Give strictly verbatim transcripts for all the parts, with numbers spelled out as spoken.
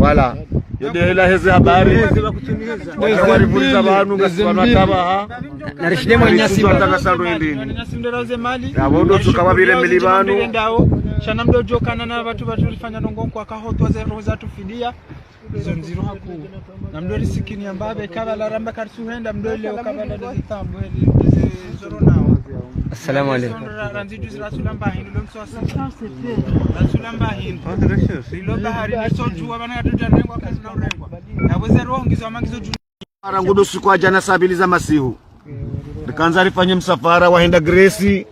Voilà. Yo nde hela heze habari. Walivuliza pvanu, ngasi pvanu hata pvaha. Narishile mwenye simu. Nataka sando endeni. Ngasindela ze mali. Ya, wondo tsuka wabile meli pvanu. Ndao. Sha namdo djokana na pvatsu pvatsu rifanya ndrongoo kwa kahotwa ze roho zatru fidia. Izo ndziro hakuu. Namdo risikini yamba be kabla ramba karitsuhenda mdo leo kabla nde zitambo, nde zizoro nao. Assalamu alaikum. Ra-, randzi juzi rasulamba hindru, lo mtso asi. Rasulamba hindru. Ilo bahari, nitso djuwa, bana yatudja rengwa, kazi na urengwa. Na weze roho ngizo ama ngizo dju- Msafara ngudo siku wa djana saa mbili za masihu. Rikandza rifanye msafara wa henda Gresi.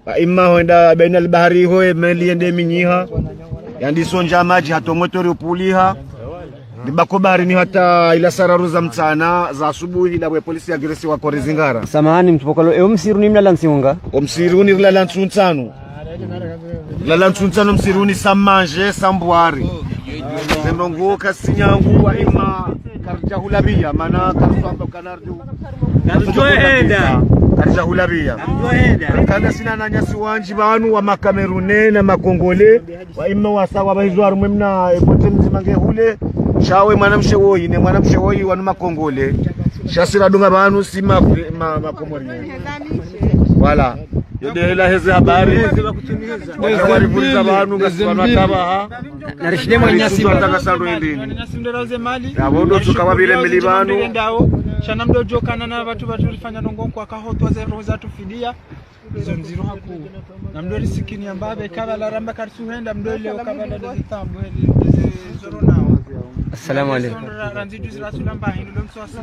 Wa imma hwenda baina al-bahari ho, e meli yende minyiha. Yandiso ndja madji hata motori upuliha. Ribaki ho baharini hata ila saa raru za mtsana, za asubuhi, ila we polisi ya Gresi wako rizingara. Samahani, mtupokolo, e, o msiruni mlala ntsihu nga? O msiruni rilala ntsihu ntsanu. Rilala ntsihu ntsanu msiruni, sans manger, sans boire. Ze ndrongoo kazitsi nyangu, wa imma karidja hula pia, mana karitsuamba kana ridjo. Karidja hula pia. Karidja hula pia. Karidja hula pia. Rikana sina wananyasi wandji pvanu wa Makamerune na Makongole. Wa imma wasa wapvahizwa harumwa mna, e, pote mdzima nge hule. Sha we mwanamshe woyi, ne mwanamshe woyi wanu Makongole. Sha si radunga pvanu si ma, ma, Makomori. Voilà. Yo nde hela heze habari. Walivuliza pvanu, ngasi pvanu hata pvaha. Narishile mwenye simu. Nataka sando endeni. Ya, wondo tsuka wabile meli pvanu. Ndao. Sha namdo djokana na pvatsu pvatsu rifanya ndrongoo kwa kahotwa ze roho zatru fidia. Izo ndziro hakuu. Namdo risikini yamba be kabla ramba karitsuhenda mdo leo kabla nde zitambo, nde zizoro nao. Assalamu alaikum. Ra-, randzi juzi rasulamba hindru, lo mtso asi.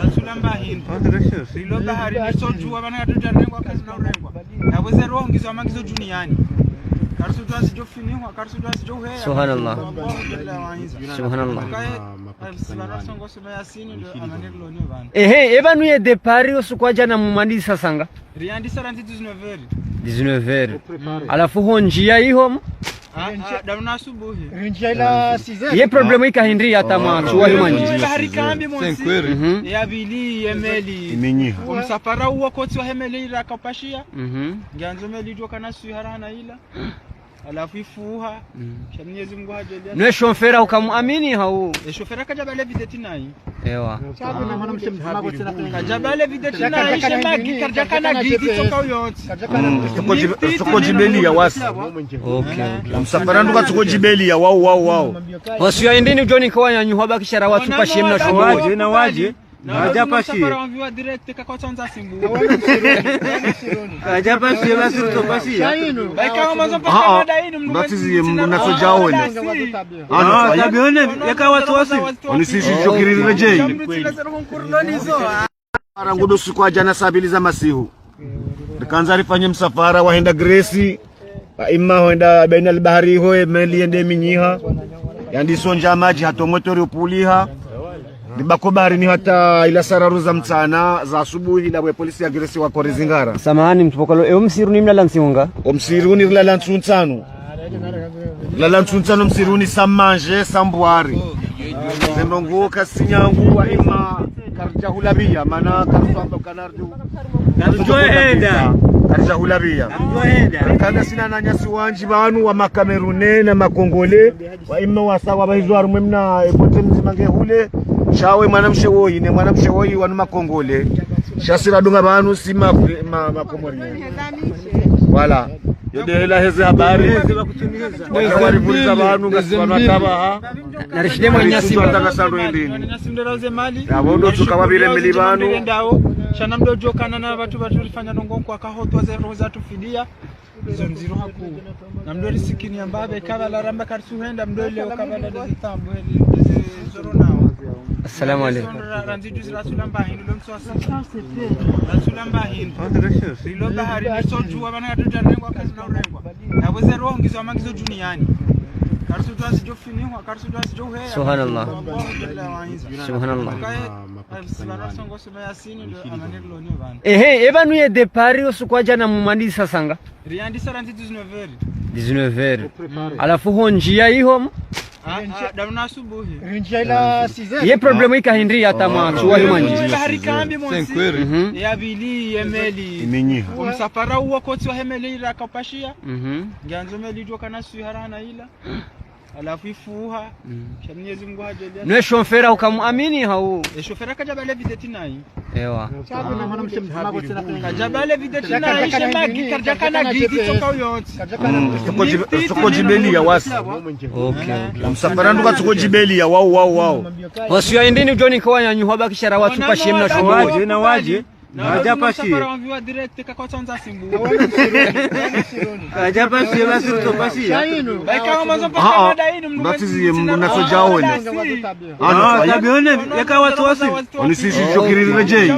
Rasulamba hindru. Ilo bahari, nitso djuwa, bana yatudja rengwa, kazi na urengwa. Na weze roho ngizo ama ngizo djuu yani. Karitsu djuwa zidjo finihwa, karitsu djuwa zidjo heya. Subhanallah. Allahu Jalla wa Azza. Subhanallah. Kaye, eh, sibara songo soma Yasini, ndo amane loni bana. Ehe, e pvanu ye départ yo siku wa djana mumandisa saa nga? Riyandisa randzi dix-neuf heures. Dix-neuf heures. Halafu ho ndziya iho mu? Ah, ah, damna asubuhi. Rindjia ila six heures. Ye problème ika hindri hata mwa tsuwa himandji. Bahari kambi monsi. Mhm. Ya pvili, ye meli. Iminyiha. O msafara uwo kotsi wa he meli ira kapashia. Mhm. Ngiandzo meli djoka na swi hara hana ila. Halafu ifuha. Mm. Sha Mwenyezi Mungu hadjalia. Nwe shofera ukamuamini hau? E shofera kadja bale videti nayi. Ewa. Kadja bale videti nayi, she magi, kadja kana gigi tsoka uyontsi. Mm. Tsoko djibe-, tsoko djibeli ya wasi. Okay, okay. Msafara nduka tsoko djibeli ya wao, wao, wao. Wasi ya indini djoni kwa ya nyuhwa baki shara watsu pashie mna shofera. Wadje, na wadje. Wadja pashie. Wadja pashie, basi ruto pashie. Ah, ah. Batizi ye mndu natso djaone. Ah, tabione, yeka watu wasi. Oni sisi shokiri ridjei. Msafara ngudo siku wa djana saa mbili za masihu. Rikandza rifanye msafara wa henda Gresi. Wa imma hwenda baina al-bahari ho, e meli yende minyiha. Yandiso ndja madji hata motori upuliha. Ribaki ho baharini hata ila saa raru za mtsana, za asubuhi, ila we polisi ya Gresi wako rizingara. Samahani, mtupokolo, e, o msiruni mlala ntsihu nga? O msiruni rilala ntsihu ntsanu. Rilala ntsihu ntsanu msiruni, sans manger, sans boire. Ze ndrongoo kazitsi nyangu, wa imma karidja hula pia, mana karitsuamba kana ridjo. Karidja hula pia. Rikana sina wananyasi wandji pvanu wa Makamerune na Makongole. Wa imma wasa wapvahizwa harumwa mna, e, pote mdzima nge hule. Sha we mwanamshe woyi, ne mwanamshe woyi wanu Makongole. Sha si radunga pvanu si ma, ma, Makomori. Voilà. Yo nde hela heze habari. Walivuliza pvanu, ngasi pvanu hata pvaha. Narishile mwenye simu. Nataka sando endeni. Ya, wondo tsuka wabile meli pvanu. Sha namdo djokana na pvatsu pvatsu rifanya ndrongoo kwa kahotwa ze roho zatru fidia. Izo ndziro hakuu. Namdo risikini yamba be kabla ramba karitsuhenda mdo leo kabla nde zitambo, nde zizoro nao. Assalamu alaikum. Ra-, randzi juzi rasulamba hindru, lo mtso asi. Rasulamba hindru. Ilo bahari, nitso djuwa, bana yatudja rengwa, kazi na urengwa. Na weze roho ngizo ama ngizo djuu yani. Karitsu djuwa zidjo finihwa, karitsu djuwa zidjo heya. Subhanallah. Allahu Jalla wa Azza. Subhanallah. Kaye, eh, sibara songo soma Yasini, ndo amane loni bana. Ehe, e pvanu ye départ yo siku wa djana mumandisa saa nga? Riyandisa randzi dix-neuf heures. Dix-neuf heures. Halafu ho ndziya iho mu? Ah, ah, damna asubuhi. Rindjia ila six heures. Ye problème ika hindri hata mwa tsuwa himandji. Bahari kambi monsi. Mhm. Ya pvili, ye meli. Iminyiha. O msafara uwo kotsi wa he meli ira kapashia. Mhm. Ngiandzo meli djoka na swi hara hana ila. Halafu ifuha. Sha Mwenyezi Mungu hadjaaliya. Ne shofera ukamuamini hau? E shofera kadja bale videti nayi. Ewa. Kadja bale videti nayi, she magi, kadja kana gigi tsoka yontsi. Tsoko djibeli ya wasi. Okay, okay. Msafara nduka tsoko djibeli ya wao, wao, wao. Wasi ya indini udjoni kwa wanyu hwa bakishara watsu pashiye mna shofera. Wadje, na wadje. Wadja pashiye. Wadja pashiye, basi rutso pashiya. Batiziye mndru natso djaone. Ano, tabione, yeka watsu wasi. Oni sisi shokiri redjeyi.